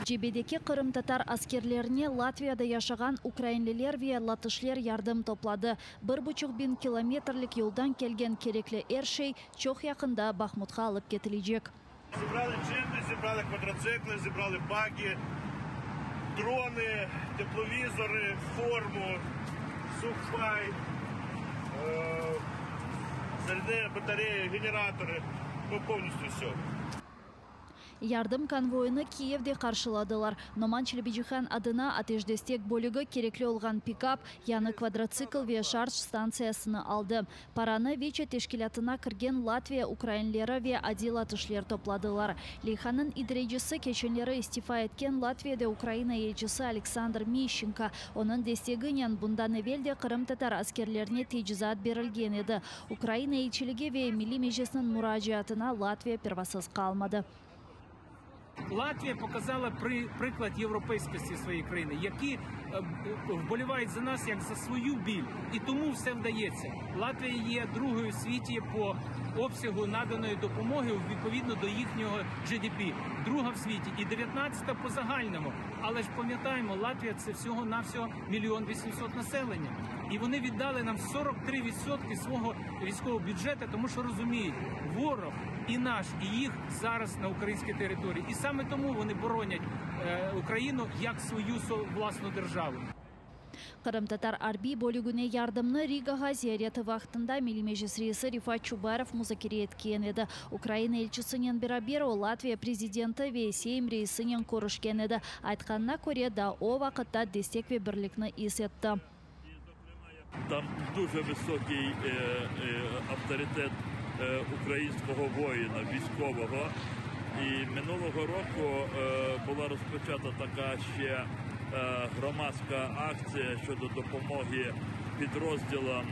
Cebedeki qırımtatar askerlerine Latviyada yaşağan ukrainliler ve latışler yardım topladı. Bir buçuq biñ kilometrlik yoldan kelgen kerekli er şey çoq yaqında Bahmutqa alıp ketilecek. Зібрали джипи, зібрали квадроцикли, зібрали баги, дрони, тепловізори, форму, сухпай, зарядные батареи, генераторы, ну полностью все. Yardım konvoyını Kiyevde qarşıladılar. Noman Çelebicihan adına ateş destek bölügi kerekli olğan pikap, yañı kvadrotsikl ve şarj stantsiyasını aldı. Paranı VİÇE teşkilâtına kirgen Latviya ukrainleri ve adiy latışler topladılar. Leyhanıñ idarecisi keçenleri istifa etken Latviyada Ukraina elçisi Aleksandr Mişçenko. Onıñ desteginen bundan evel de qırımtatar askerlerine tecizat berilgen edi. Ukraina elçiligi ve Milliy Meclisniñ muracaatına Latviya pervasız qalmadı. Latviya показала приклад європейськості своєї країни, які вболівають за нас як за свою біль, і тому все вдається. Латвія є другою в світі по обсягу наданої допомоги відповідно до їхнього GDP. Друга в світі і 19-та по загальному. Але ж пам'ятаємо, Латвія це всього-навсього 1 800 000 населення. І вони віддали нам 43% свого військового бюджету, тому що розуміють, ворог і наш, і їх зараз на українській території. І саме тому вони боронять Україну як свою власну державу. Qırımtatar arbiy bölügine yardımnı Rigağa ziyareti vaqtında Milliy Meclis reisi Refat Çubarov muzakere etken edi. Ukraina elçisinen beraber o Latviya prezidenti ve Seym reisinen körüşken edi. Aytqanına köre, daa o vaqıtta destek ve birlikni is etti. Там дуже високий авторитет українського воїна, військового. І минулого року була розпочата така ще громадська акція щодо допомоги підрозділам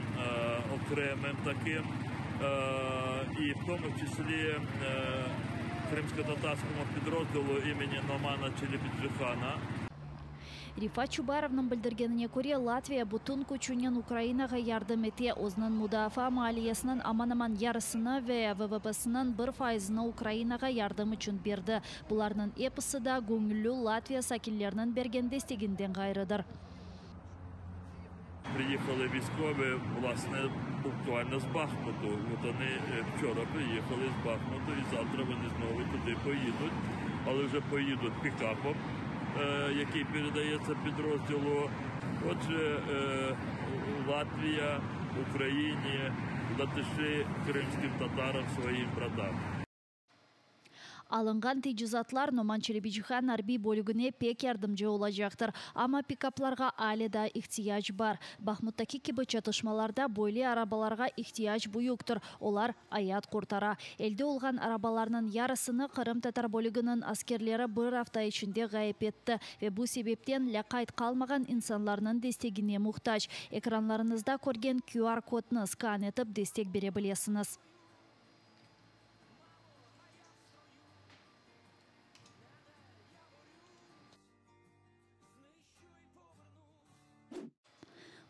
окремим таким, і в тому числі кримсько-татарському підрозділу імені Номана Челебіджихана. Refat Çubarovnıñ bildirgenine köre, Latviya bütün küçünen Ukrainağa yardım ete, özüniñ mudafaa maliyesiniñ aman-aman yarısını ve VVPsiniñ bir faizini Ukrainağa yardım içün berdi. Bularnıñ episi da göñülli Latviya sakinleriniñ bergen desteginden ğayrıdır. Приїхали військові, власне, буквально з Бахмуту. От вони вчора приїхали з Бахмуту і завтра вони знову туди поїдуть, але вже поїдуть пікапом, який передається підрозділу. Отже, Латвія, Україні, латиші, кримським татарам, своїм братам. Alınğan tecizatlar Noman Çelebicihan arbiy bölügine pek yardımcı olacaqtır. Amma pikaplarğa ale daa ihtiyac bar. Bahmuttaki kibi çatışmalarda böyle arabalarğa ihtiyac büyüktir, olar ayat qurtara. Elde olğan arabalarnıñ yarısını qırımtatar bölüginiñ askerleri bir afta içinde ğayıp etti ve bu sebepten lâqayt qalmağan insanlarnıñ destegine muhtac. Ekranlarıñızda körgen QR kodnı skan etip destek bere bilesiñiz.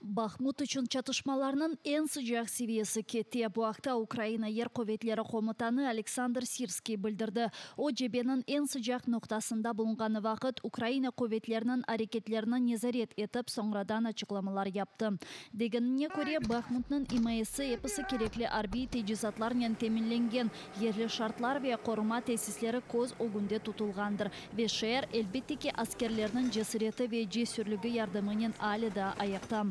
Bahmut içün çatışmalarnıñ eñ sıcaq seviyesi kete. Bu aqta Ukraina Yer quvetleri komutanı Aleksandr Sirskiy bildirdi. O, cebeniñ eñ sıcaq noqtasında bulunğanı vaqıt Ukraina quvetleriniñ areketlerini nezaret etip, soñradan açıqlamalar yaptı. Degenine köre, Bahmutnıñ imayesi episi kerekli arbiy tecizatlarnen teminlengen, yerli şartlar ve qoruma tesisleri köz ögünde tutulğandır ve şeer, elbette ki, askerlerniñ cesüreti ve cesürligi yardımınen ale daa ayaqta.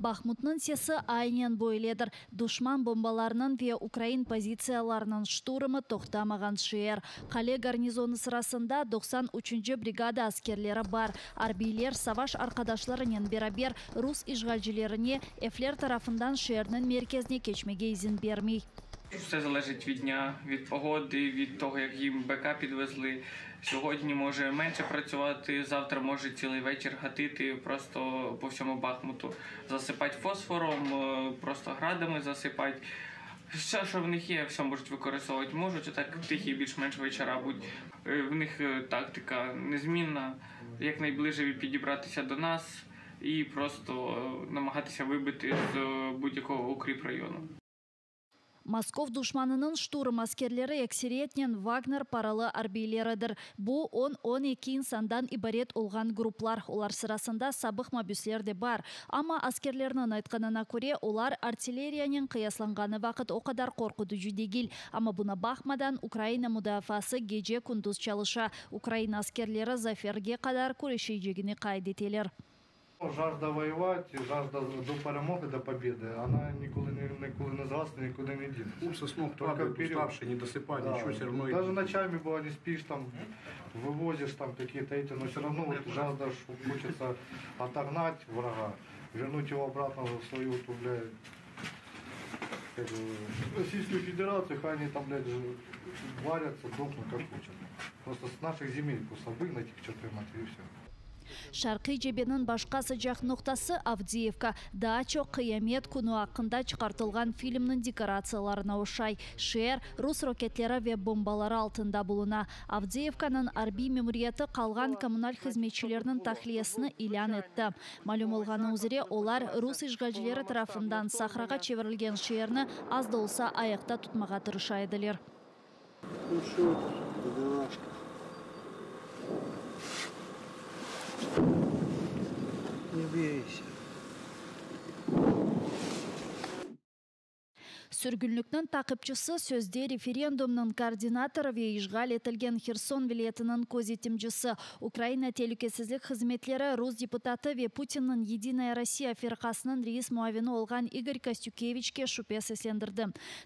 Bahmutnıñ sesi aynen böyledir, duşman bombalarınıñ ve ukrain pozitsiyalarınıñ şturmı toqtamağan şeer. Qale garnizonı sırasında doqsan üçünci brigada askerleri bar. Arbiyler savaş arqadaşlarınen beraber rus işğalcilerine evler tarafından şeerniñ merkezine keçmege izin bermey. Все залежить від дня, від погоди, від того, як їм БК підвезли. Сьогодні може менше працювати, завтра може цілий вечір гатити просто по всьому Бахмуту. Засипати фосфором, е, просто градами засипати. Все, що в них є, все можуть використовувати. Можуть отак тихі більш-менш вечора будь. Е, В них е, тактика незмінна, якнайближче підібратися до нас і просто е, намагатися вибити з будь-якого укріпрайону. Moskov duşmanınıñ şturm askerleri ekseriyetnen Vagner paralı arbiyleridir. Bu on, 12 insandan ibaret olğan grupplar. Olar sırasında sabıq mabüsler de bar. Amma askerlerniñ aytqanına köre, olar artilleriyanen qıyaslanğanı vaqıt o qadar qorqutıcı degil. Amma buña baqmadan Ukraina mudafaası gece-kündüz çalışa. Ukraina askerleri zaferge qadar küreşecegini qayd eteler. Жажда воевать, жажда до перемоги, до победы, она ніколи не, ніколи не згасне, нікуди не дінеться. Хлопцы с ног Только падают, вперед. уставшие, не досыпают, Да. ничего, все равно Даже идут. ночами бывает не спишь, там, вывозишь там какие-то эти, но все равно вот жажда, что хочется отогнать врага, вернуть его обратно в свою, ту, блядь, как бы, Российскую Федерацию, хай они там, блядь, ж- варятся, дохнут как хотят. Просто с наших земель просто выгнать их к чертовой матери и все. Şarqiy cebeniñ başqa sıcaq noqtası Avdiyevka. Daa çoq qıyamet künü aqqında çıqartılğan filmniñ dekoratsiyalarına oşay. Şeer rus roketleri ve bombaları altında buluna. Avdiyevkanıñ arbiy memuriyeti qalğan kommunal hızmetçileriniñ tahliyesini ilân etti. Malüm olğanı üzre, olar rus işğalcileri tarafından sahrağa çevirilgen şeerni az da olsa ayaqta tutmağa tırışa ediler. Ну что ты, бедолажка. Не бейся. Sürgünlikniñ taqipçisi, sözde referendumnıñ koordinatorı ve işğal etilgen Herson vilâyetiniñ közetimcisi, Ukraina telükesizlik hızmetleri rus deputatı ve Putinniñ Yedinaya Rossiya firqasınıñ reis muavini olğan İgor Kostükeviçke şübe seslendirdi.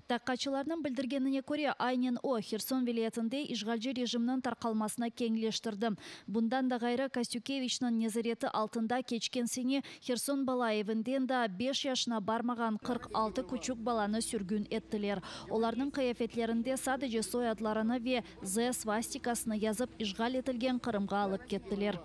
Taqiqatçılarnıñ bildirgenine köre, aynen o, Herson vilâyetinde işğalci rejimniñ tarqalmasını keñleştirdi. Bundan da ğayrı, Kostükeviçniñ nezareti altında keçken sene Herson bala evinden daa beş yaşına barmağan 46 küçük balanı sürgün ettiler. Olarnıñ qıyafetlerinde sadece soyadlarını ve Z svastikasını yazıp, işğal etilgen Qırımğa alıp kettiler.